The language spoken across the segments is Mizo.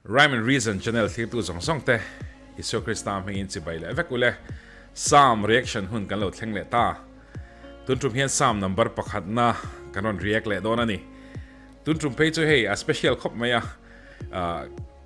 Rhyme and Reason channel thlirtu zawng zawng te Isua Krista hmingin chibai leh vek ule. Psalm reaction hun kan lo thleng leh ta. Tun tum hian Psalm number pakhatna kan rawn react leh dawn a ni. Tun tum phei chu hei a special khawp mai a,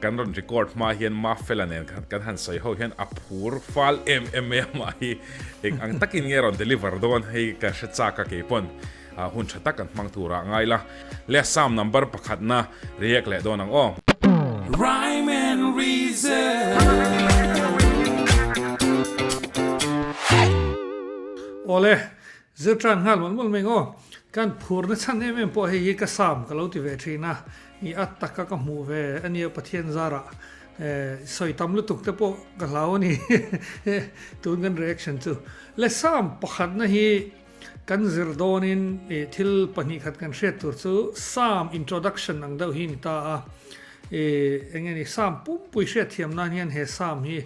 kan rawn record hma hian Mafela nen kan han sawi ho hian a phur fal em em mai a mah hi eng ang takin nge rawn deliver dawn hei ka hre chak a keipawn hun tha tak kan hmang turah ngai la. Le Psalm number pakhatna react leh dawn ang aw. Rhyme and reason. Awle, zir tan nghal mawlh mawlh mai ang aw. Kan phurna chhan em em pawh hei hi ka Psalm ka lo ti ve thin a, i a taka ka hmuh ve a nia Pathian zarah sawi tam lutuk te pawh ka hlau a ni tun kan reaction chu. Le Psalm pakhatna hi Kan zir dawnin i thil pahnihkhat kan hriat tur chu Psalm introduction ang deuh hi ni ta a. I eng nge ni Psalm pumpui hriat thiam nan hian he Psalm hi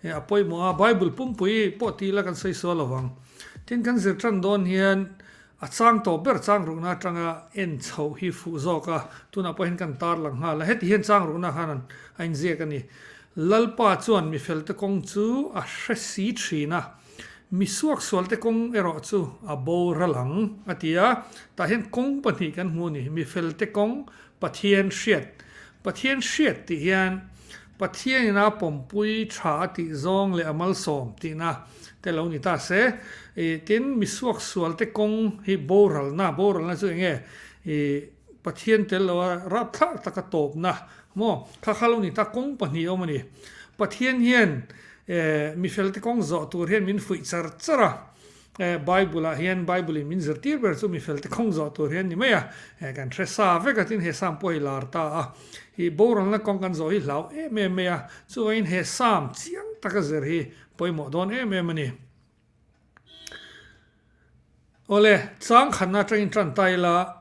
a pawimawh a, Bible pumpui pawh ti ila kan sawi sual lo vang. Tin kan zir tan dawn hian a chang tawp ber chang rukna atanga en chhoh hi fuh zawk a, tunah pawh hian kan tarlang nghal a, heti hian chang rukna khan a inziak a ni. Lalpa chuan mifelte kawng chu a hre si thin a. Mi suaksualte kawng erawh chu a boral ang, a ti a. Tah hian kawng pahnih kan hmu a ni, mi felte kawng, Pathian hriat. Pathian hriat tih hian Pathianin a pawmpui tha a tih zawng leh a malsawm tihna te lo ni ta se. Tin, mi suaksualte kawng hi boralna, boralna chu eng nge? Pathian tel loa rapthlak taka tawpna maw? Kha kha lo ni ta, kawng pahnih a awm a ni. Pathian hian Mi felte kawng zawh tur hian min fuih char char a, Bible ah hian Bible in min zirtir ber chu mi felte kawng zawh tur hian ni mai a, kan hre sa vek a, tin he Psalm pawh hi lar ta a, hi boralna kawng kan zawh hi hlau em em mai a, chuvangin he Psalm chiang taka zir hi pawimawh dawn em em a ni. Awle, chang khatna atangin tan ta ila,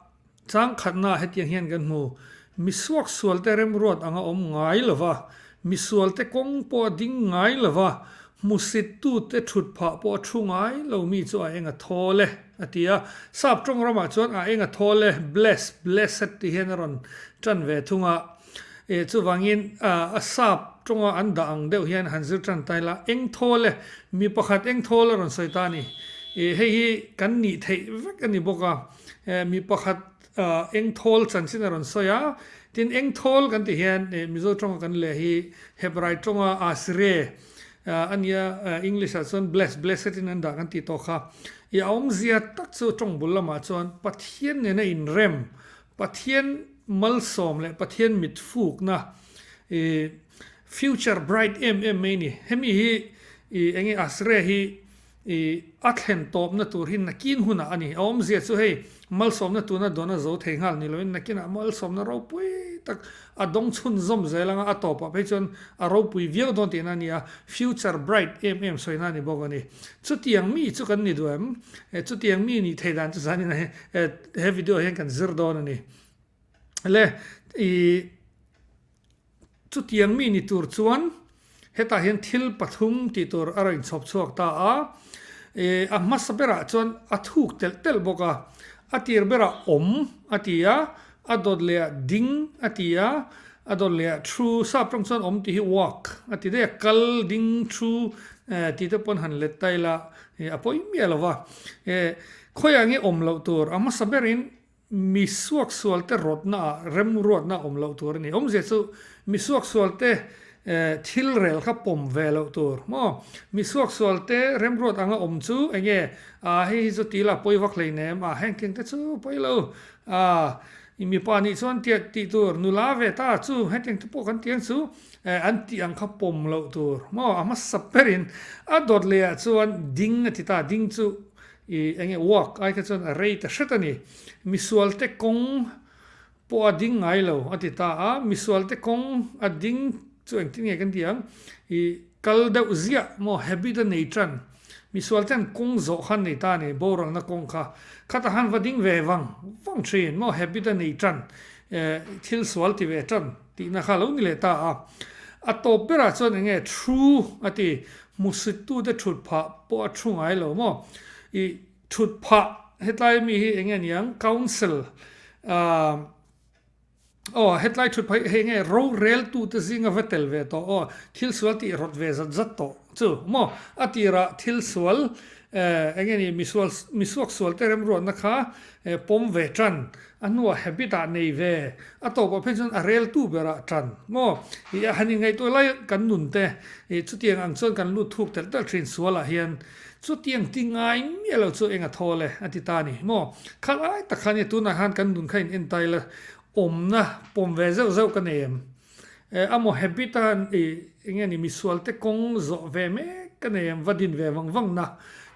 chang khatna hetiang hian kan hmu, Mi suaksualte remruat anga awm ngai lova, mi sualte kawng pawh a ding ngai lova, hmusittute thut phah pawh a thu ngai lo mi chu a eng a thawl e, a ti a. Sap tawng ramah chuan a eng a thawl e, bless, blessed tih hian a rawn tan ve thung a. E, chuvangin a sap tawnga an dah ang deuh hian han zir tan ta ila, eng thawl e, mi pakhat eng thawl a rawn sawi ta a ni. E, hei hi kan nih theih vek a ni bawk a, e, mi pakhat eng thawl chanchin a rawn sawi a, tin eng thawl kan tih hian Mizo tawnga kan leh hi Hebrai tawnga Asre a nia, English ah chuan bless, blessed in an dah kan tih tawh kha. E, a awmzia tak chu tawng bul lamah chuan Pathian nena inrem, Pathian malsawm leh Pathian mit fukna i future bright em em mai ni. Hemi hi i enge Asre hi i a thlen tawpna tur hi nakin hunah a ni. A awmzia chu hei malsawmna tuna dawn a zo thei nghal ni loin nakinah malsawmna ropui tak a dawng chhunzawm zel anga a tawpah phei chuan a ropui viau dawn tihna a ni a, future bright em em sawina a ni bawk a ni. Chutiang mi chu kan ni duh em? Chutiang mi nih thei dan chu zanin a He video hian kan zir dawn a ni. Le i chutiang mi ni tur chuan hetah hian thil pathum tih tur a rawn inchhawp chhuak ta a. I a hmasa berah chuan a thuk telh telh bawk a. A tir berah awm a ti a, a dawt lehah ding a ti a, a dawt lehah thu, sap tawng chuan awm tih hi walk a ti daih a, kal, ding, thu tih te pawn han let ta ila a pawi miah lo va. Khawiah nge awm loh tur? A hmasa berin mi suaksualte rawtnaah remruatna awm loh tur a ni. Awmzia chu mi suaksualte thil rel kha pawm ve loh tur maw? Mi suaksualte remruat anga awm chu eng nge? Ah hei hi chu ti la pawi vak hleinem, ah heng tiang te chu pawi lo, ah mipa nih chuan tiah tih tur, nula ve ta chu hetiang te pawh kan ti ang chu an tih ang kha pawm loh tur maw? A hmasa berin a dawt lehah chuan ding a ti ta, ding chu I eng nge walk ai kha chuan a rei ta hret a ni. Misualte kawng pawh a ding ngai lo a ti ta a, misualte kawng a ding chu engtin nge kan ti ang, i kal deuh ziah maw habit a nei tan. Misualte an kawng zawh khan nei ta a ni, boralna kawng kha. Khatah khan va ding ve vang vang thin maw habit a nei tan, thil sual ti ve tan tihna kha lo ni leh ta a. A tawp berah chuan eng nge thu a ti, hmusittute thut phah pawh a thu ngai lo maw? I thut phah hetlai mi hi eng nge niang council ah. Aw, hetlai thut phei hei nge roreltute zinga va tel ve tawh aw, thil sual tih rawt ve zat zat tawh chu maw? A tirah thil sual eh eng nge ni misual misuak sual te remruatna kha eh pawm ve tan, a hnuah habit ah nei ve, a tawpah phei chuan a reltu berah tan maw? Ih a han inngaihtuah lai kan nun te ih chutiang ang chuan kan lut thuk telh telh thin sualah hian chutiang ti ngai miah lo chu eng a thawl e a ti ta a ni maw? Khalai tak khan i tunah khan kan nun kha in entai la Awmna pawm ve zeuh zeuh ka nei em? Eh, amaw habit a i eng nge ni misual te kawng zawh ve mek ka nei em? Va din ve vang vang na.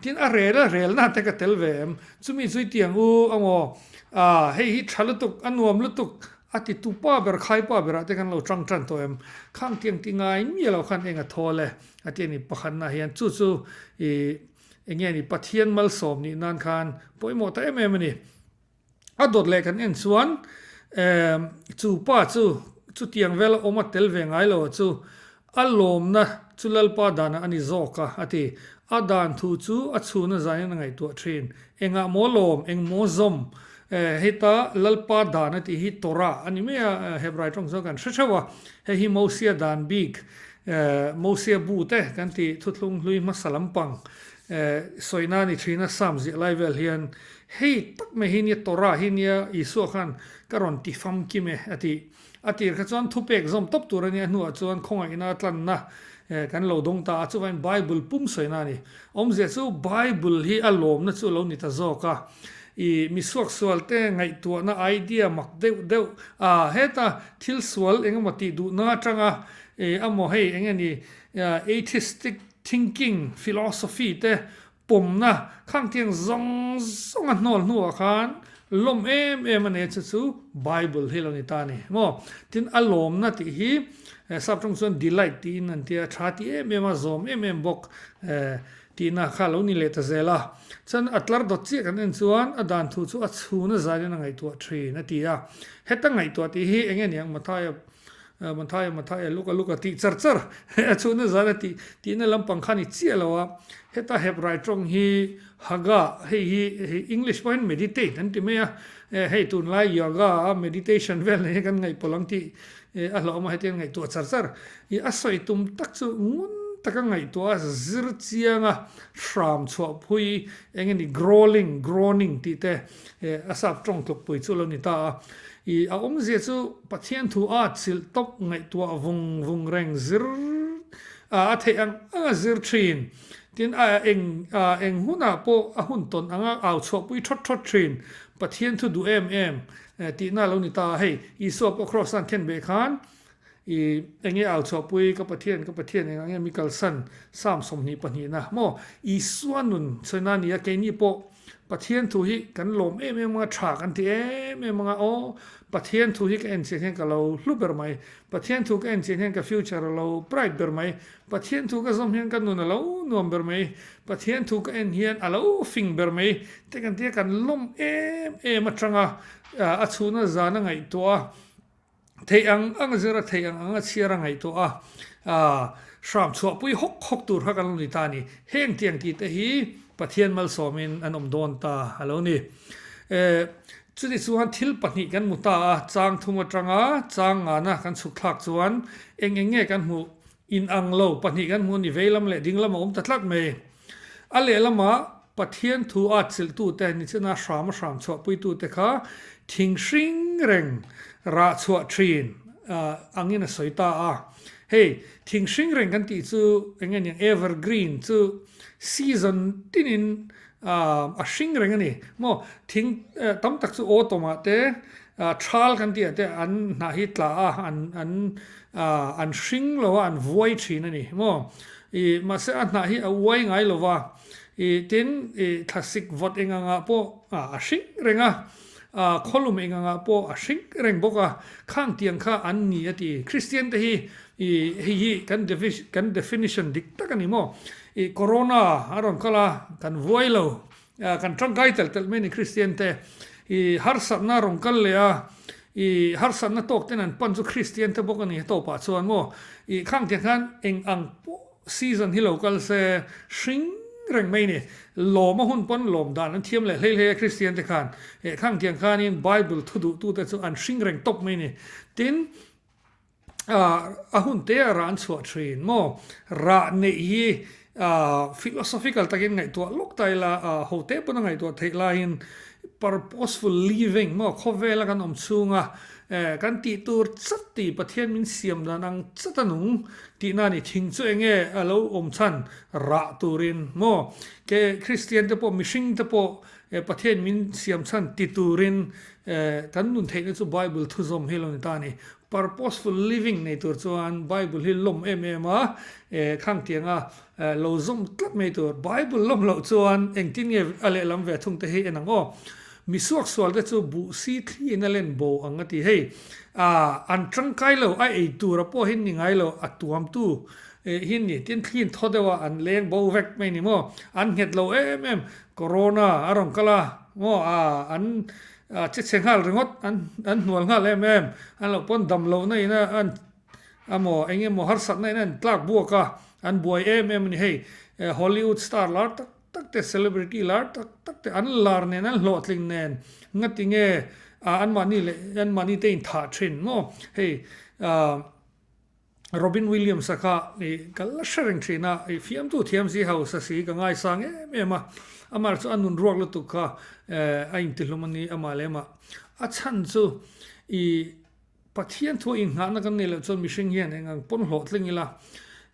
Tin a rel a rel na te ka tel ve em? Chumi chu i tiang u amaw ah hei hi tha lutuk a nuam lutuk a ti tu pa ber khai pa berah te kan lo tang tan tawh em? Khang tiang ti ngai miah lo khan eng a thawl e a ti a ni pakhatna hian chu chu i eng nge ni Pathian malsawm nih nan khan pawimawh ta em em a ni. A dawt leh kan en chuan chu pa chu chutiang vela awm a tel ve ngai lo chu a lawmna chu Lalpa danah a ni zawk a, a ti. A dan thu chu a chhuna zanin a ngaihtuah thin. Engah maw lawm, eng maw zawm? Heta Lalpa dan a tih hi Torah a ni mai a, Hebrai tawng chuan kan hre theuh a. Hei hi Mosia dan bik, Mosia bu te kan tih thuthlung hlui hmasa lampang sawina a ni thin a, Psalm ziah lai vel hian Hei tak mai hi nia Torah hi nia Isua khan ka rawn ti famkim e a ti. A tir kha chuan thupek zawm tawp tur a nia hnuah chuan khawngaihna tlanna kan lo dawng ta a chuvangin Bible pum sawina a ni. Awmzia chu Bible hi a lawmna chu a lo ni ta zawk a. I misuaksual te ngaihtuahna idea mak deuh deuh a heta thil sual engemaw tih duhna atanga amaw hei enge ni atheistic thinking philosophy te Pawmna khangtiang zawng zawng a hnawl hnuah khan lawm em em a nei chu chu Bible hi lo ni ta a ni maw? Tin a lawmna tih hi sap tawng chuan delight tiin an tia, tha ti em em a, zawm em em bawk tihna kha lo ni leh ta zel a. Chuan a tlar dawt chiah kan en chuan a dan thu chu a chhuna zanin a ngaihtuah thin a ti a. Heta ngaihtuah tih hi eng nge niang Mathaia Mathaia Mathaia Luka Luka tih char char a chhunna zan a tih tihna lampang kha ni chiah lo a, heta Hebrai tawng hi Haga hei hi hei English pawhin meditate an ti mai a, hei tunlai yoga a meditation vel nei hi kan ngaihpawlh ang tih a hlauhawm a hetiang ngaihtuah char char i a sawi tum tak chu ngun taka ngaihtuah a zir chianga hram chhuah phui eng nge ni growling groaning tih te a sap tawng tlukpui chu a lo ni ta a. I a awmzia chu Pathian thu a chilh tawp ngaihtuah vung vung reng zir a a theih ang ang a zir thin. Tin a eng a eng hunah pawh a hun tawn anga au chhuahpui thawt thawt thin. Pathian thu duh em em tihna a lo ni ta a. Hei Isua pawh Kraws an khen beh khan i enge au chhuahpui ka Pathian ka Pathian engah nge mi kalsan Psalm 22 na maw Isua nun chhuina a ni a keini pawh Pathian thu hi kan lawm em em anga tha kan ti em em anga aw Pathian thu hi ka en chian hian ka lo hlu ber mai Pathian thu ka en chian hian ka future a lo bright ber mai Pathian thu ka zawm hian ka nun a lo nuam ber mai Pathian thu ka en hian a lo fing ber mai te kan tia kan lawm em em atanga a chhuna zana ngaihtuah a Theih ang ang a zir a, theih ang ang a chhiar a ngaihtuah a, hram chhuahpui hawk hawk tur kha kan lo ni ta a ni. Heng tiang tih te hi Pathian malsawmin an awm dawn ta a lo ni. Chuti chuan thil pahnih kan hmu ta a, chang thum atanga chang ngana kan chhuk thlak chuan eng eng nge kan hmuh inang lo pahnih kan hmu a ni, veilam leh dinglam a awm ta tlat mai. A lehlamah Pathian thu a chilhtute nichina hram a hram chhuahpuitute kha thing hring reng rah chhuah thin angin a sawi ta a. Hei, thing hring reng kan tih chu eng nge niang evergreen chu season tinin a hring reng a ni maw? Thing tam tak chu autumn ah te thal kan tih ah te an hnah hi tla a, an an an hring lo a, an vuai thin a ni maw? I mahse a hnah hi a uai ngai lo va, i tin i thlasik vawt eng angah pawh a hring reng a, khawlum eng angah pawh a hring reng bawk a, khang tiang kha an ni a ti. Kristian te hi i hei hi kan kan definition dik tak a ni maw? I corona a rawn kal a, kan vuai lo, kan tangkai telh telh mai a ni Kristian te. I harsatna a rawn kal leh a, i harsatna tawk ten an pan chu Kristian te bawk a ni tawpah chuan maw? I khang tiang khan eng ang pawh season hi lo kal se hring reng mai ni. Lawm a hun pawn lawm dan an thiam leh hlei hlei a Kristian te khan. Eh khang tiang khanin Bible thu duh tu te chu an hring reng tawp mai ni. Tin, a hun te a rah an chhuah thin maw? Rah neih hi philosophical takin ngaihtuah lawk ta ila, ho te pawn a ngaihtuah theih laiin purposeful living maw khawvela kan awm chhunga kan tih tur chat tih Pathian min siam dan ang chat a nung tihna a ni. Thing chu enge a lo awm chhan rah turin maw? Ke Kristian te pawh mihring te pawh Pathian min siam chhan ti turin kan nun theihna chu Bible thuzawm hi lo ni ta a ni. Purposeful living nei tur chuan Bible hi lawm em em a, khang tianga lo zawm tlat mai tur. Bible lawm loh chuan engtin nge a lehlam ve thung te hi en ang aw. Mi suaksual te chu buh si thli in a len bo ang a ti. Hei, an tangkai lo, a ei tura pawh hi ni ngai lo, a tuamtu hi ni. Tin, thli in thaw deuh a, an leng bo vek mai ni maw. An nghet lo em em. Corona a rawn kal a, maw, an A che chhe nghal ringawt, an an hnual nghal em em. An lo pawn dam lohna in a an a maw eng emaw harsatna in a an tlak buak a, an buai em em a ni. Hei Hollywood star lar tak tak te, celebrity lar tak tak te an lar nen an hlawhtling nen ngati nge anmahni leh anmahni te inthah thin maw? Hei ah. Robin Williams-a kha i ka la hre reng thin a, i fiamtu thiam si hausa si ka ngaisang em em a, amah chu a nun ruak lutuk kha a intihlum a ni amah leh amah. A chhan chu i Pathian thu a inngahna kan neih loh chuan mihring hian eng ang pawn hlawhtling ila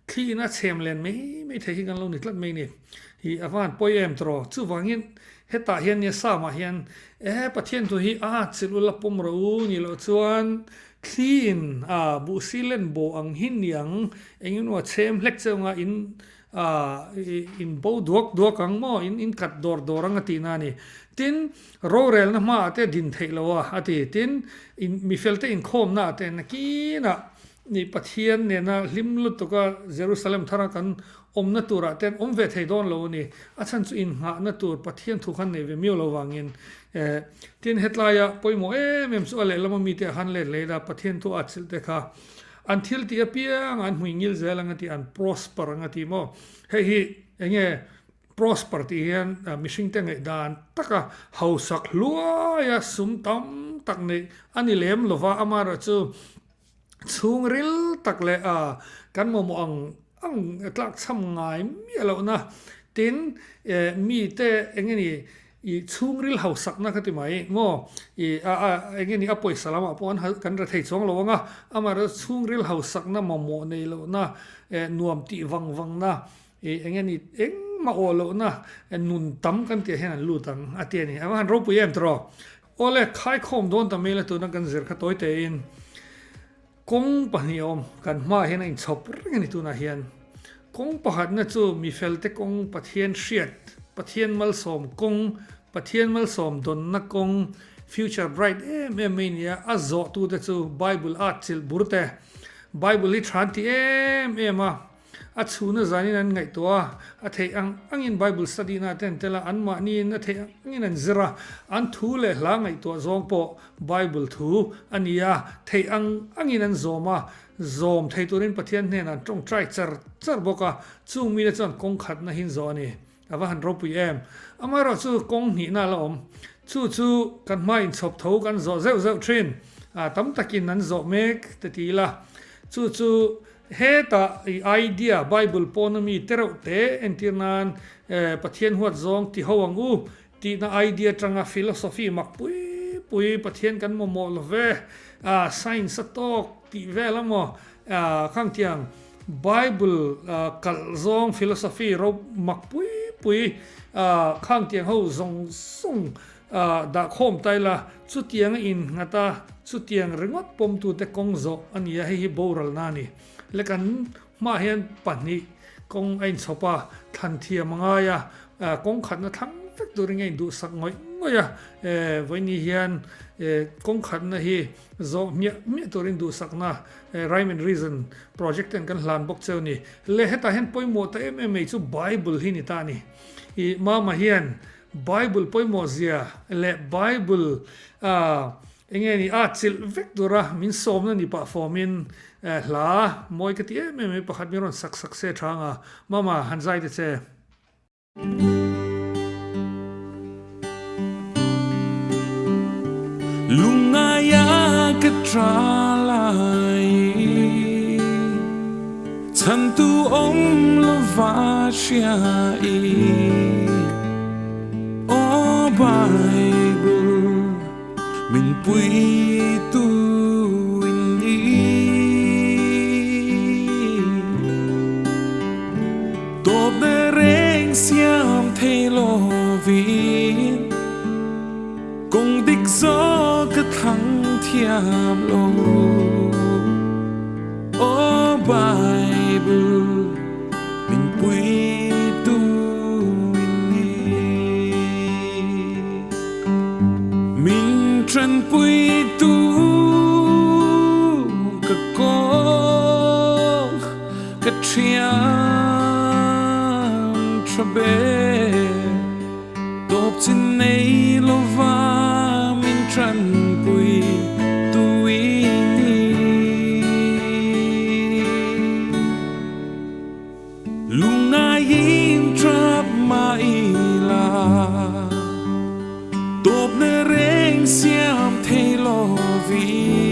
thli in a chhem len mai mai thei hi kan lo ni tlat mai ni. I a van pawi em tawh chuvangin hetah hian nia Psalm-ah hian e Pathian thu hi a chilh ula pawm rawh u nih loh chuan Thli in a buhsi len bo ang hi niang eng emaw a chhem hlek cheu anga in a in bo duak duak ang maw in in kat dawr dawr ang a tihna a ni. Tin, rorelna hmaah te din theih lo a a ti. Tin, in mifel te inkhawmna ah te nakinah ni Pathian nena hlim lutuk a Jerusalem thara kan awmna turah te an awm ve thei dawn lo a ni. A chhan chu innghahna tur Pathian thu khan nei ve miau lo vangin eh tin hetlaia pawimawh em em chu a lehlam a mite a han let leh ila Pathian thu a chilh te kha an thil tih apiang an hmui ngil zel ang a tih an prosper ang a ti maw. Hei hi enge prosper tih hian mihringte ngaihdan taka hausak hluaia sum tam tak neih a ni lem lova amaherawhchu Chhungril tak leh a kan mamawh ang ang tlak chham ngai miah lohna tin mite eng nge ni i chhungril hausakna ka ti mai maw i a a eng nge ni a pawisa lamah pawh an kan re thei chuang lo ang a amaherawhchu chhungril hausakna mamawh nei lohna nuam tih vang vangna i eng nge ni engmah awh lohna nun tam kan tih ah hian an lut ang a ti a ni a va han ropui em tawh Awle, khaikhawm dawn ta mai la tuna kan zir kha tawi tein kawng pahnih a awm, kan hmaah hian a inchhawp reng a ni tunah hian. Kawng pakhatna chu mifelte kawng Pathian hriat, Pathian malsawm kawng, Pathian malsawm dawnna kawng, future bright em em mai nia, a zawhtute chu Bible at chilh bur te, Bible hi than ti em em a, A chhuna zanin an ngaihtuah a, a theih ang angin Bible study na te an tel a, anmahniin a theih ang angin an zir a, an thu leh hla ngaihtuah zawng pawh Bible thu a ni a, theih ang angin an zawm a, zawm thei turin Pathian hnenah an tawngtai char char bawk a, chung mite chuan kawng khatna hin zawh a ni. A va han ropui em! Amaherawh chu kawng hnihna a la awm. Chu chu kan hma inchhawp tho kan zawh zeuh zeuh thin. A tam takin an zawh mek te ti ila. Chu chu hetah i idea Bible pawna mi te reuh te entir nan Pathian huat zawng ti ho ang u tihna idea tanga philosophy mak pui pui Pathian kan mamawh lo ve, science a tawk tih vel a maw Khang tiang Bible kalh zawng philosophy ro mak pui pui khang tiang ho zawng zawng dah khawm ta ila chutiang a innghat a, chutiang ringawt pawmtute kawng zawh a ni a, hei hi boralna a ni. Le kan hmaah hian pahnih kawng a inchhawp a, thlan thiam a ngai a, kawng khatna thlang vek turin a induhsak ngawih ngawih a, vawiini hian kawng khatna hi Zawh hmiah hmiah turin duhsakna Rhyme and Reason project ten kan hlan bawk cheu ni. Le hetah hian pawimawh ta em em mai chu Bible hi ni ta a ni. I mama hian Bible pawimawh zia leh Bible eng nge ni a chilh vek tura min sawmna ni pah fawmin hla mawi ka ti em em mai pakhat min rawn sak sak se tha anga. Mama han zai ta che. Lungaia ka tha lai Chhantu awm lova hria i Aw Bible min puitu in ni. Tawpna reng siam thei lovin kawng dik zawk ka thlang thiam lo. Aw Bible min puitu in ni. Min tanpuitu ka kawng ka thian tha ber. Tawp chin nei lova min tanpui tu i ni. Lungaiin trap mah ila tawpna reng siam thei lovin.